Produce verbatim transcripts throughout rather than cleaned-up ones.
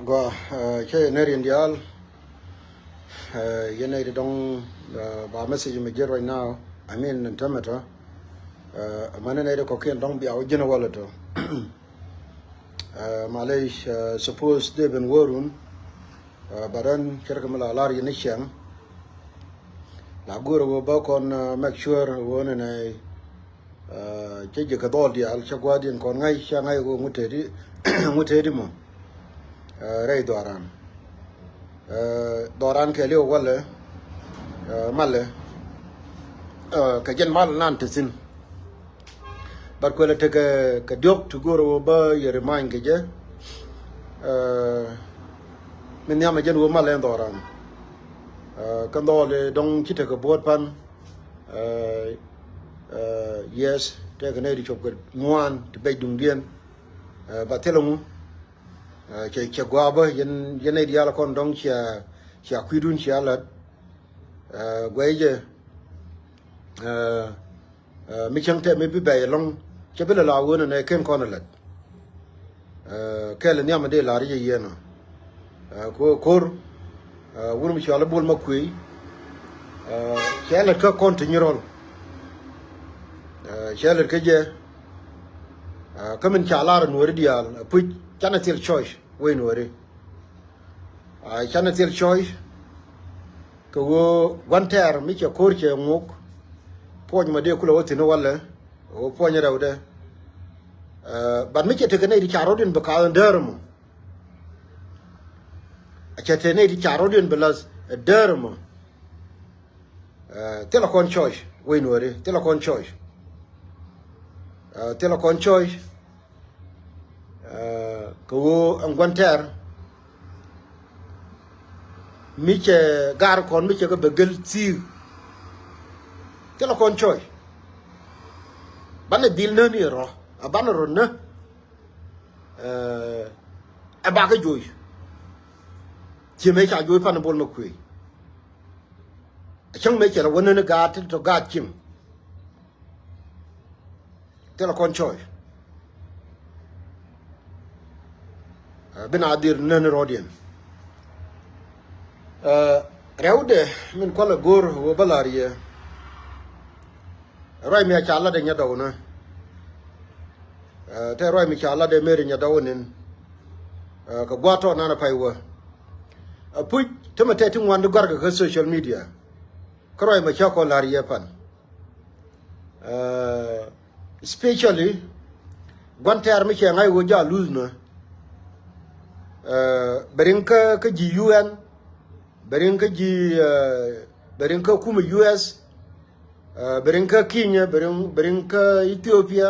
Gua, cɛ yɛ nɛr yɛn diaal. Yɛn nɛy ti dɔŋ ba message mi jiɛt right now. I mean, in tɛmɛ tɔ mani nɛy ti kɔkiɛn dɔŋ bia wä ji̱n walɛ tɔ. Malec, suppose dee ben wä run, but ɛn cɛ rɛ kɛ mi la lar yɛn ni ciɛŋ. La go̱o̱r wä ba kɔn make sure wä ni nɛy cä ji̱ kɛ dhɔl diaal cä gua̱a̱thdiɛn kɔn ŋa̱c cä ŋa̱c ɣöö ŋut tëëdi, ŋut tëëdi mɔ rɛy dhɔran. Dhɔran kɛɛliw walɛ malɛ kɛ jɛn mal nan te thi̱n. But kuɛlɛ tekɛ kɛ diɔ̱k ti go̱o̱rɛ wä bä yɛ remind kɛ jɛ. Min nhiamɛ jɛn wä malɛ in dhɔran. Kɛ dhɔli dɔŋ ci tekɛ buɔ̱t pan. Yes, tekɛ nɛy ti cop kɛ ŋuan ti bɛc duŋdiɛn. Ba thilɛ ŋu cɛ, cɛ gua̱a̱ bä yɛn, yɛn nɛy diaal kɔn dɔ̱ŋ cia, cia kui̱dun cia lät. Guɛy jɛ mi cäŋ tɛm mi bi bɛy ɛlɔ̱ŋ cɛ bi lɛ la wen ɛnɛ ken kɔn ɛ lät. Kɛl ɛ nhiam ɛ dee lar yɛ yɛn ɔ. Kɛ ɣöö ko̱r wur mi cɔal i̱ Bol Makuëëy cɛ lät kä kɔn ti nyirɔl. Cɛ lät kä jɛ kä min ca lar ɛ nuɔ̱ɔ̱ri diaal ɛ puc canɛ thil choice wec nuɔ̱ɔ̱ri. Canɛ thil choice kɛ ɣöö gua̱n tɛɛr mi cɛ ko̱r cɛ ŋuk puɔ̱ny ma dee kulɛ wä thi̱n walɛ ɣöö puɔ̱ny rɛwdɛ. But mi cɛ tekɛ nɛy ti ca rɔ̱diɛn bi ka̱a̱th in däär ɛmɔ. Cɛ tekɛ nɛy ti ca rɔ̱diɛn bi la̱th ɛ däär ɛmɔ. Thilɛ kɔn choice wec nuɔ̱ɔ̱ri, thilɛ kɔn choice. Thilɛ kɔn choice kɛ ɣöö ɛn gua̱n tɛɛr mi cɛ gar kɔn mi cɛ kɛ bɛ gel thi̱i̱k. Thilɛ kɔn choice. Banɛ dhil näni rɔ a banɛ rɔ nä. Ɛ bakä joc. Ciɛ mëë ca joc pan Bol Makuëëy. Cäŋ mëë cɛ lɛ wä näni gaat ti tɔ gaat cieŋ. Thilɛ kɔn choice. Bi na dhil näni rɔ̱diɛn. Rɛwdɛ min kualɛ go̱o̱r wä bä la̱r yɛ. Ruac mi a ca lat ɛ nyɛ dɔw nä. Te ruac mi ca lat ɛ meri nyɛ dɔw nin. Kɛ gua̱a̱t tɔ nan a pay wä. A puc te mɛ tɛt ti ŋuan di gɔ̱a̱rkɛ kä social media. Kä ruac mɛ cä kɔn la̱r yɛ pan. Especially gua̱n tɛɛr mi cɛ ŋa̱c ɣöö ja luth nä. Bɛ riŋ kä, kä ji̱ U N, bɛ riŋ kä ji̱, bɛ riŋ kä kumɛ U S, bɛ riŋ kä Kenya, bɛ riŋ, bɛ riŋ kä Ethiopia,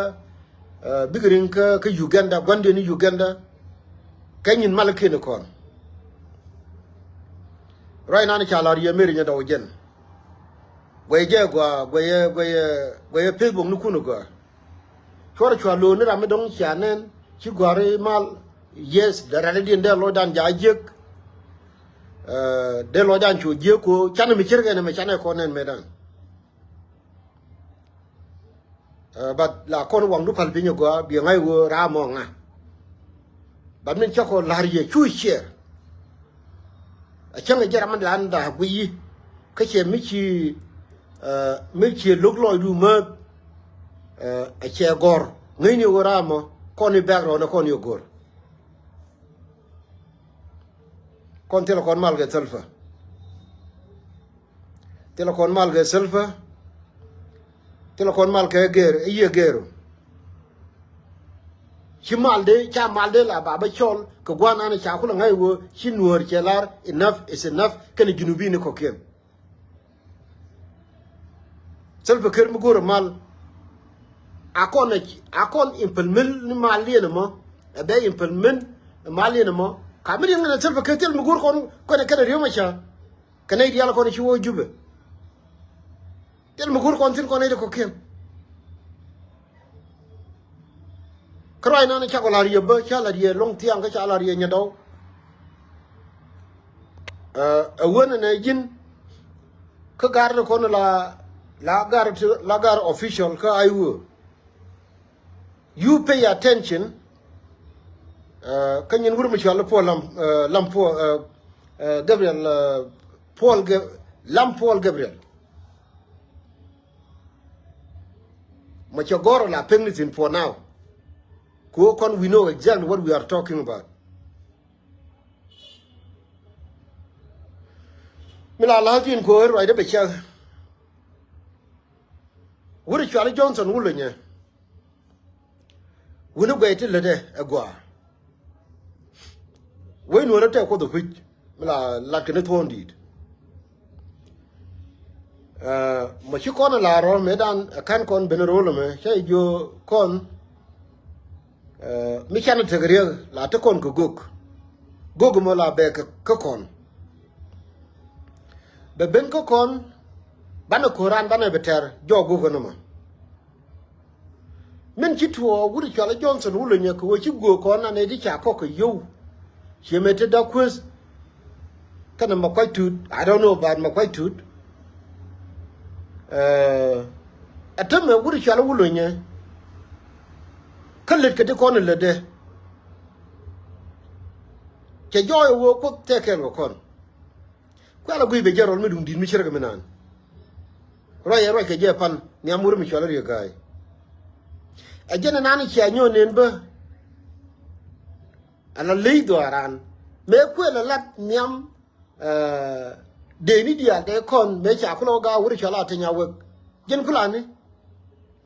bikɛ riŋ kä, kä Uganda, gua̱ndiɛn ni Uganda. Kɛ nyin mal kiɛn kɔn. Ruac nan ca la̱r yɛ meri nyɛ dɔw jɛn. Guɛy jɛ gua, guɛy, guɛy, guɛy Facebook ni kun gua. Cuɔr cua lo̱o̱ ni ram mi dɔ̱ŋ cia nɛn ci gɔ̱a̱ri mal. Yes, dee rɛldiɛn dee lɔcdan ja jiäk. Dee lɔcdan cu jiäk ko canɛ mi cir kɛn ɛmɛ canɛ kɔn nɛn mëëdan. But la kɔn waŋdu pal piny agɔaa biɛ ŋa̱c ɣöö ram mɔ ŋa. But min cä kɔn la̱r yɛ cu ciɛɛr. A cäŋ a jɛ ram mi da̱a̱n da̱a̱ guiyi kä cɛ mi ci, mi ci lo̱k lɔcdu määth. A cɛ gɔ̱r ŋäcni ɣöö ram mɔ kɔn i̱ background kɔn i̱ gɔ̱r. Kɔn thilɛ kɔn mal kɛ Salva. Thilɛ kɔn mal kɛ Salva. Thilɛ kɔn mal kɛ gɛr i̱ yiëë gɛr. Ci mal de ca mal de la ba bä cɔl kɛ gua̱n an ca kulɛ ŋa̱c wee ci nuäär cɛ lar enough is enough kɛnɛ Junubin ni kɔ̱kiɛn. Salva Kiir mi go̱o̱rɛ mal. A kɔn, a kɔn implement ni mal liɛn ɛmɔ. Ɛ bɛ implement mal liɛn ɛmɔ. Ka mi riɛŋ kɛnɛ Salva Kiir thil mi go̱o̱r kɔn kɔnɛ kɛnɛ Riek Machar. Kɛ nɛy diaal kɔn ci wä Jubɛ. Thil mi go̱o̱r kɔn thi̱n kɔn nɛy ti kɔ̱kiɛn. Kä ruac nan cakɔ la̱r yɛ bä ca la̱r yɛ lɔ̱ŋ thiaŋ kä ca la̱r yɛ nyɛ dɔw. Ɛ wen ɛnɛ ji̱n kä gar ni kɔn la, la gar ti, la gar official kä I O. You pay attention. Kä nyin wur mi cɔal Paul Lam, Lam Paul, Gabriel, Paul Gab-, Lam Paul Gabriel. Ma cɛ gɔr la pek ni thin for now. Ku kɔn, we know exactly what we are talking about. Mi la la̱a̱k tin ko̱o̱r ruacdä bɛ cäk. Wur cɔal Johnson Wulonyɛ. Wuni guɛy ti lätdɛ ɛ gɔaa. Wec Nuäärä tɛ Kuoth ɛ kui̱c mi la lat kɛ ni thuɔ̱ɔ̱ŋ di̱i̱t. Mɔ ci kɔn ɛ la̱r rɔ mëëdan ɛ ka̱n kɔn ben ro̱l ɛmɛ cä jiö kɔn. Mi canɛ tek riek la te kɔn kɛ gök. Gök mɔ la bɛ kä kɔn. Bɛ ben kä kɔn banɛ ko̱ran banɛ bɛ tɛr jɔɔk gök ɛn ɛmɔ. Min ci tuɔɔk wut cɔal Johnson Wulonyɛ kɛ ɣöö ci göök kɔn anɛ di ca kɔk kɛ yio̱w. Ciɛ mëë te Dak Kueth kɛnɛ Makuac Tut, I don't know about Makuac Tut. Ɛ tämɛ wut cɔal Wulonyɛ. Kä lät kɛ ti kɔn lätdɛ. Cɛ jɔɔc ɛ ɣöö Kuoth tɛkɛɛl kɛ kɔn. Kuɛl a guiy bɛ jɛ rɔl mi duŋ di̱t mi cärkɛ mi naan. Ruac ɛ ruac kɛ jɛ pan nhiam wur mi cɔal Riek Ga̱a̱y. Ɛ jɛn ɛ naan cia nyɔ̱ɔ̱n nën bä. Ala ley dhɔaaran mëë kuël a lat nhiam. Dee ni diaal dee kɔn mëë ca kulɛ wä gaak wur cɔal a te nya wek. Jɛn kulani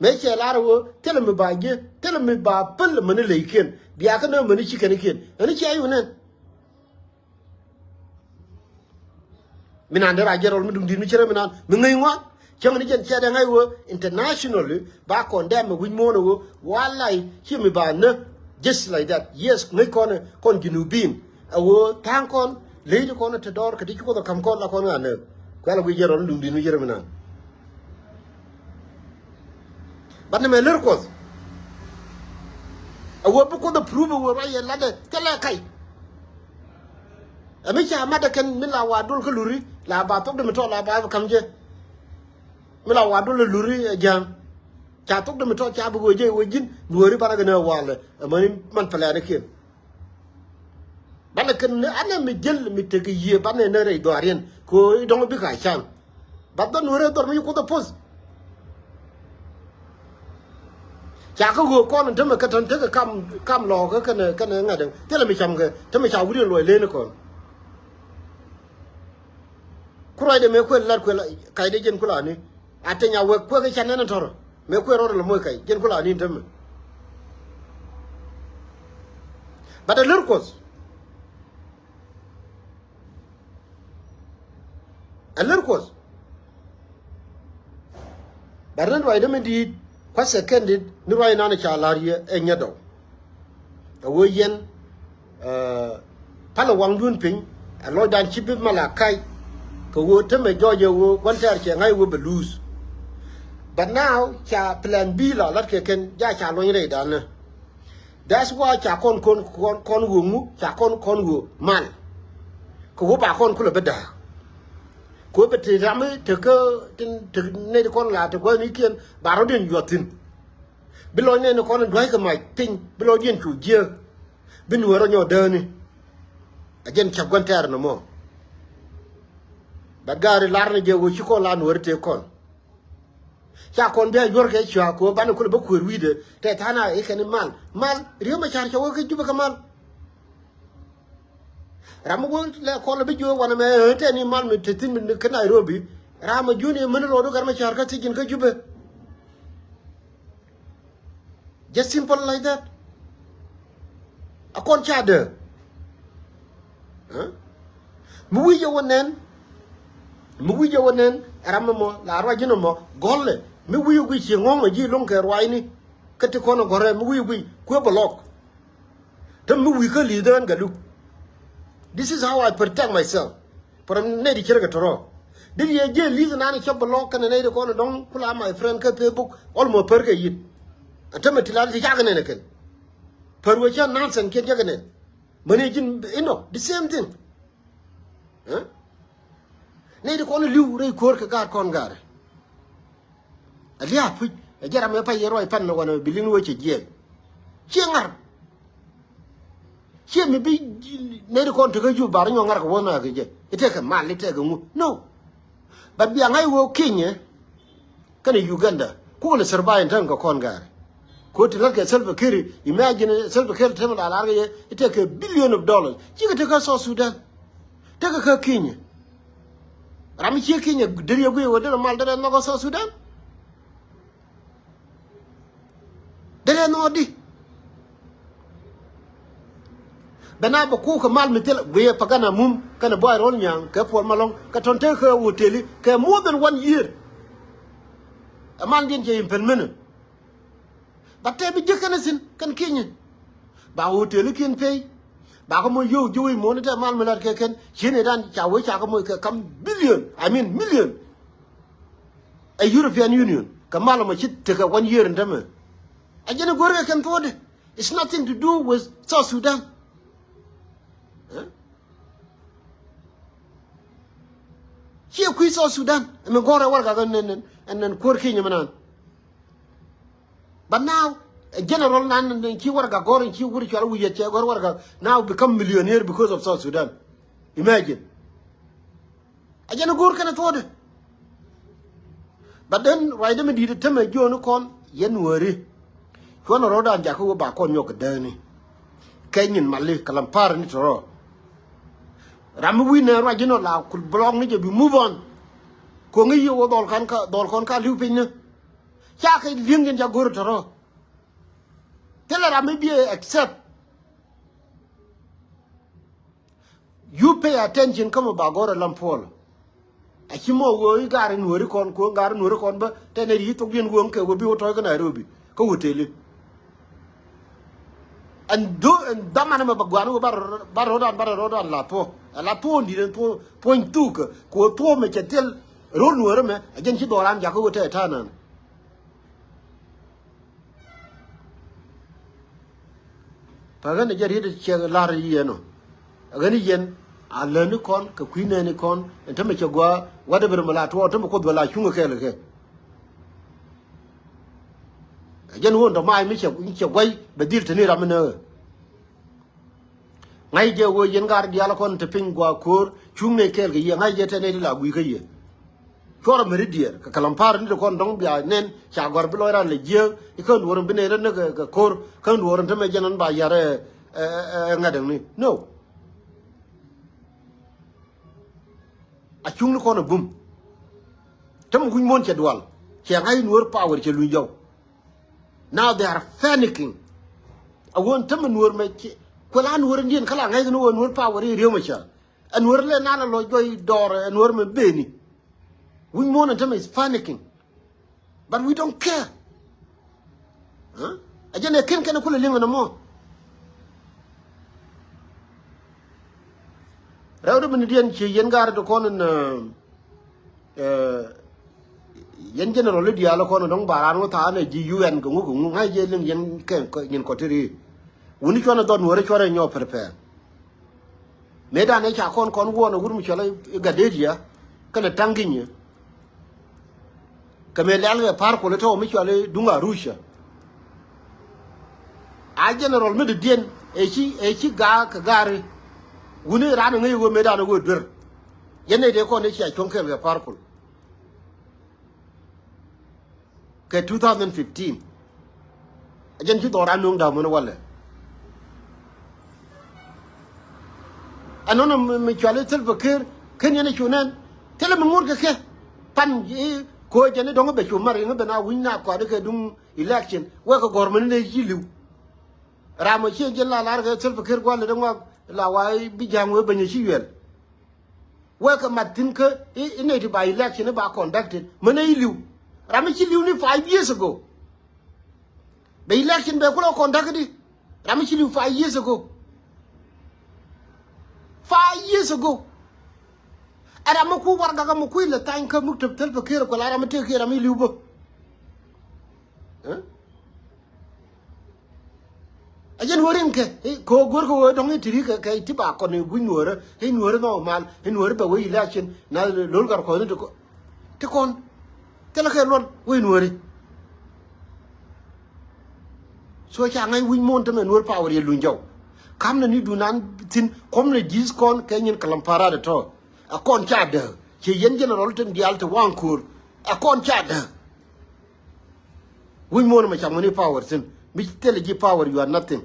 mëë cɛ lar ɛ wä thilɛ mi ba jiɛ thilɛ mi ba päl mäni leykiɛn. Diakä nä mäni ci kɛnikiɛn ɛn cia yunɛn. Mi naan dee ra jɛ rɔl mi duŋ di̱t mi cärɛ mi naan mi ŋäc ŋuan. Cäŋ ni jɛn cɛ dee ŋa̱c wä internationally ba kɔn dɛm mi wi̱c muɔ̱ɔ̱n ɛ wä walay ci mi ba nä. Just like that, yes, ŋäc kɔn ɛ kɔn Junubin ɛ wä tha̱a̱ŋ kɔn ley ti kɔn ɛ te dɔɔr kɛ ti ci Kuoth ɛ ka̱m kɔn la kɔn ŋa̱ nääk. Kuɛl a wi̱c jɛ rɔl mi duŋ di̱t mi cärɛ mi naan. Banɛ mɛ lär Kuɔth. A wä bi Kuoth a prove a wä ruac yɛ latdɛ thilɛ kac. Ɛ mi ca matdɛ kɛn mi la wa dol kä luri la ba thok dɛ mi tɔt la ba bi kam jɛ. Mi la wa dol luri ɛ ja̱a̱ŋ. Ca thok dɛ mi tɔt ca bi wee jɛ wee ji̱n luɔri banɛ kɛ ni walɛ ɛ mäni man pɛlɛɛnikiɛn. Banɛ kɛn ni anɛ mi jäl mi tek yiëë banɛ ni rɛy dhɔaariɛn kɛ ɣöö i̱ dɔ̱ŋ bikɛ a can. Ba dhɔn wärɛ dhɔr mi ci Kuoth a poth. Ca kä ɣöö kɔn in tämɛ kä tän tekɛ kam kam lɔɔkä kɛnɛ kɛnɛ ŋa̱t ɛn thilɛ mi cam kɛ tämɛ ca wi̱diɛn luɔc len kɔn. Ku ruacdɛ mëë kuël lat kuël kacdɛ jɛn kulani. A teny a wek kuek i̱ can nɛn in tɔrɔ mëë kuël rɔɔdɛ lɔ moc kac jɛn kulani in tämɛ. But a lär Kuɔth. A lär Kuɔth. But ni ruacdä mi di̱i̱t kua̱ seconded ni ruac nan ca la̱r yɛ ɛ nyɛt dɔw. Ɛ wee yɛn palɛ waŋdun piny ɛ lɔcdan ci bi mal a kac. Kɛ wee tämɛ jɔɔc ɛ wee gua̱n tɛɛr cɛ ŋa̱c wee bɛ luuth. But now ca plan B la lat kɛ kɛn ja ca luɔ̱ny rɛydan ni. That's why ca kɔn kɔn kɔn kɔn ɣöö ŋu ca kɔn kɔn ɣöö mal. Kɛ ɣöö ba kɔn kulɛ bä dääk. Kɛ ɣöö bɛ te ram i̱ te kä tin te nɛy ti kɔn la te gua̱thnikiɛn ba rɔ̱diɛn yuɔth thi̱n. Bi lɔcnɛ ni kɔn in dua̱ckɛ mac piny bi lɔcdiɛn cu jiääk. Bi nuäärä nyɔ dääni. A jɛn cäp gua̱n tɛɛr nɔmɔ. Bɛ gaari lar ni jɛ ɣöö ci kɔn la nuäärä tëë kɔn. Ca kɔn bia yuɔr kɛ cua ko banɛ kulɛ bä kueer wi̱i̱dɛ tɛ tha̱a̱ŋ a ikɛn i̱ mal mal Riek Machar cɛ wä kä Jubɛ kɛ mal. Ram mi wä lɛ kɔn lɛ bi jiök wanɛ mɛ ɛ tɛn i̱ mal mi te thi̱n mi kä Nairobi. Ram mi juni mini rɔɔdu Gat Machar kä thi̱c in kä Jubɛ. Just simple like that. A kɔn ca dee. Mi wi̱i̱ jɛ wä nɛn. Mi wi̱i̱ jɛ wä nɛn ɛ ram ɛmɔ la ruac ji̱n ɛmɔ gɔ̱lɛ mi wi̱i̱ gui̱c ci ŋɔ̱ŋ ɛ ji̱ lo̱ŋ kɛ ruacni. Kä ti kɔn ɛ gɔ̱rɛ mi wi̱i̱ gui̱c kuëë bɛ lɔk. Te mi wi̱i̱ kä li̱th ɣän Galuk. This is how I protect myself. From nɛy ti cärkɛ tɔrɔ. Dit yɛ jiɛ li̱th nan cɔp bɛ lɔk kɛnɛ nɛy ti kɔn dɔ̱ŋ kula my friend kä Facebook almost pär kɛ yit. Ɛn tämɛ ti la ti cakɛ nɛn ɛ kɛn. Pär wee cä nonsense kiɛn cakɛ nɛn. Mäni ji̱n inɔ the same thing. Nɛy ti kɔn li̱w rɛy ko̱o̱r kɛ gaat kɔn gaatdɛ. A lia̱a̱ puc ɛ jɛ ram ɛ pay yɛ ruac pan wanɛ bi li̱ŋ wee cɛ jiɛɛl. Ciɛ ŋa̱r. Ciɛ mi bi nɛy ti kɔn tekä Juba bar nyɔk ŋa̱r kɛ wä na kɛ jɛ. I̱ tekɛ mal, i̱ tekɛ ŋu. No. But bia ŋa̱c wä Kenya kɛnɛ Uganda. Kukɛ lɛ survive in term kɛ kɔn gari. Ko ti lat kɛ Salva Kiir, imagine Salva Kiir tɛmɛ la lar kɛ yɛ, i̱ tekɛ billion of dollars. Cikɛ tekɛ South Sudan. Tekɛ kä Kenya. Ram mi ciɛ Kenya derɛ guic wä derɛ mal derɛ nhɔk kä South Sudan. Derɛ nhɔk di. Bɛ na bɛ kuk kɛ mal mi thil guiɛ Pagan Amum kɛnɛ Buay Rol Nyaŋ kɛ Puɔl Malɔŋ kɛ tɔn tek kɛ hoteli kɛ more than one year. Ɛ mal diɛn cɛ implement. Ba tɛ bi jek kɛn a thin kɛn Kenya. Ba hoteli kiɛn pay. Ba kɛ mɔ yio̱w ji̱ wec muɔ̱n tɛ mal mi lat kɛ kɛn. Cieni dan ca wec ca kɛ moc kɛ kam billion, I mean million. A European Union kɛ mal mɔ ci tekɛ one year in tämɛ. A jɛn a go̱r kɛ kɛn thuɔ̱ɔ̱dɛ. It's nothing to do with South Sudan. Eh? Ciɛ kui̱ South Sudan. Ɛmɛ gɔ̱rɛ warɛgak ɛn, ɛn, ɛn, ɛn kuäär Kenya mi naan. But now, a general nan, nan ci warɛgak gɔ̱r in ci wur cual wi̱i̱ yɛt cɛ gɔ̱r warɛgak now become millionaire because of South Sudan. Imagine. A jɛn a go̱r kɛn a thuɔ̱ɔ̱dɛ. But then ruacdä mi di̱i̱t tämɛ jiɔni kɔn yɛn wääri. Cuɔn a rɔ̱dan jakä wä ba kɔn nyɔk kɛ dääni. Kɛ nyin mali kɛ lam par ni tɔrɔ. Ram mi wi̱i̱ nɛ ruac ji̱n ɔ la kul blɔk ni jɛ bi move on. Koŋi yi wä dhɔl kan ka, dhɔl kɔn ka li̱w piny ni. Ca kɛ li̱eŋ jɛn ca go̱r tɔrɔ. Thilɛ ram mi bi accept. You pay attention kä mɔ ba gɔr a lam puɔl. A ci mɔ wee i̱ gar in weri kɔn kuɔ̱ŋ gar in weri kɔn bä tɛn ɛ ri thok diɛn wee kɛ wee bi wä tɔy kä Nairobi kä hoteli. Ɛn do ɛn dhaman ɛmɛ ba guan wee bar bar rodan bar rodan la thuɔ. Ɛ la thuɔ in di̱t ɛn thuɔ puɔ̱ny thuk kɛ kɛ wee thuɔ mɛ cɛ thil ro̱l nuɔ̱ɔ̱rä mɛ a jɛn ci dhɔran jakä wee tɛ ta̱a̱ nan. Pä ɣän a jɛ riet cɛ lar yiɛn ɔ. Ɣän yɛn a läni kɔn kɛ kui̱ nɛni kɔn ɛn tämɛ cɛ gua wat ɛ bɛ rɛ mɛ la tuɔɔk tämɛ kuoth bɛ la cuŋ kɛɛl kɛ. A jɛn ɣöö tɔ mac mi cɛ guay bɛ dhil te ni ram mi nɛ ɣä. Ŋa̱c jɛ ɣöö yɛn gat diaal kɔn te piny gua̱a̱ ko̱o̱r cuŋ nɛy kɛɛl kɛ yɛ ŋa̱c jɛ tɛn nɛy ti la gui̱i̱ kä yɛ. Cuɔr meri diɛɛr kɛ kɛ lam pa̱a̱r ni ti kɔn dɔ̱ŋ bia nɛn ca gɔ̱a̱r bi lɔc ran lɛ jiääk i̱ kään duɔ̱ɔ̱r in bi nɛy rä ni kɛ ko̱o̱r kään duɔ̱ɔ̱r in te mɛ jɛn ɣän ba ya̱r ɛ ŋa̱t däŋni. No. A cuŋni kɔn a bum. Te mi wi̱c muɔ̱n cɛ dual cɛ ŋa̱c nuɔ̱ɔ̱r power cɛ luny jɔw. Now they are panicking. A ɣöö ɛn tämɛ nuɔ̱ɔ̱r mɛ ci kuɛ la nuɔ̱ɔ̱r in diɛn kä la ŋa̱c kɛ ni ɣöö nuɔ̱ɔ̱r power i̱ ri̱ew mɛ cä. Ɛ nuɔ̱ɔ̱r lɛ naan a lɔc jɔy dɔɔr ɛ nuɔ̱ɔ̱r mɛ beni. Wi̱c muɔ̱ɔ̱n ɛn tämɛ is panicking. But we don't care. Huh? A jɛn ɛ ken kɛn kulɛ liŋ ɛn ɛmɔ. Rɛw ri mi ni diɛn ci yɛn gaari ti kɔn in Ɛ, yɛn general i̱ diaal kɔn dɔ̱ŋ ba raan wä thaanɛ ji̱ U N kɛ ŋuk kɛ ŋuk ŋa̱c jɛ liŋ yɛn kɛ nyin kɔ ti ri. Wuni cuanɛ dhɔt nuɔ̱ɔ̱rä cuanɛ nyɔɔk pɛrpɛr. Mëë danɛ ca kɔn kɔn wuɔɔn ɛ wur mi cual i̱ Gadedia kɛnɛ Taŋ Ginyɛ. Kɛ mëë lɛl kɛ Pa̱a̱r Kuɔl i̱ tɔ̱ mi cual i̱ duŋ Arusha. A general mi dɔ̱diɛn ɛ ci, ɛ ci gaak kɛ gaari. Wuni raan ɛ ŋäc ɛ ɣöö mëë danɛ ɣöö duer. Yɛn nɛy dee kɔn ni cia cuɔ̱ŋ kɛɛl kɛ Pa̱a̱r Kuɔl. Kɛ two thousand fifteen. A jɛn ci dhɔran nuɔ̱ŋ da̱a̱m wän walɛ. Ɛnɔnɔ mi, mi cuali Salva Kiir ken yɛn a cu nɛn. Thilɛ mi ŋuɔ̱t kɛ kɛ pan i̱ ko̱ jɛn i̱ dɔ̱ŋ i̱ bɛ cu mar i̱ ŋä ben a wi̱ny na kɔat i̱ kɛ duŋ election wek kɛ gɔ̱r mɛn i̱ nɛ ci li̱w. Ram ɔ ci jɛn la lar kɛ Salva Kiir gua̱l i̱ dee ŋɔak la wa i̱ bi ja̱a̱ŋ wee beny i̱ ci yuɛl. Wekɛ mat thi̱n kä i̱, i̱ nɛy ti ba election i̱ ba conducted. Mänɛ i̱ li̱w. Ram mi ci li̱w ni five years ago. Bɛ election bɛ kulɛ conducted i̱. Ram mi ci li̱w five years ago. Five years ago. Ɛ ram mi ku warɛgak mi ku ilɛ thany kä muktab Salva Kiir kuɛ la ram mi tëë kiɛ ram mi li̱w bä. Ɛ? A jɛn wä rin kɛ, eh, kɛ wä go̱r kɛ wä dɔ̱ŋ i̱ ti ri kɛ, kɛ ti ba kɔn i̱ gui̱c nuɔ̱ɔ̱rä, i̱ nuɔ̱ɔ̱rä nhɔk mal, i̱ nuɔ̱ɔ̱rä bɛ wä election, na lo̱l gar kɔn i̱ ti kɔn. Ti kɔn. Thilɛ kɛ luɔn, wä i̱ nuɔ̱ɔ̱ri. So ca ŋa̱c wi̱c muɔ̱ɔ̱n tämɛ nuɔ̱ɔ̱r power yɛ luny jɔw. Kam na ni dunan thin kom na ji̱th kɔn kɛ nyin kalamparat tɔ. Ɛ kɔn ca däk. Cɛ yɛn general tin diaal ti waŋ ko̱r. Ɛ kɔn ca däk. Wi̱c muɔ̱n mɛ cam ni power thin. Mi thilɛ ji̱ power, you are nothing.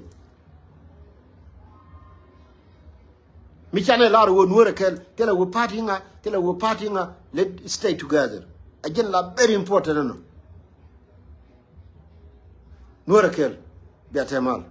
Mi canɛ lar wä Nuɔrɛ kɛl, thilɛ wä party ŋa, thilɛ wä party ŋa, let stay together. A jɛn la very important ɛnɔ. Nuɔrɛ kɛl, bia tɛmal.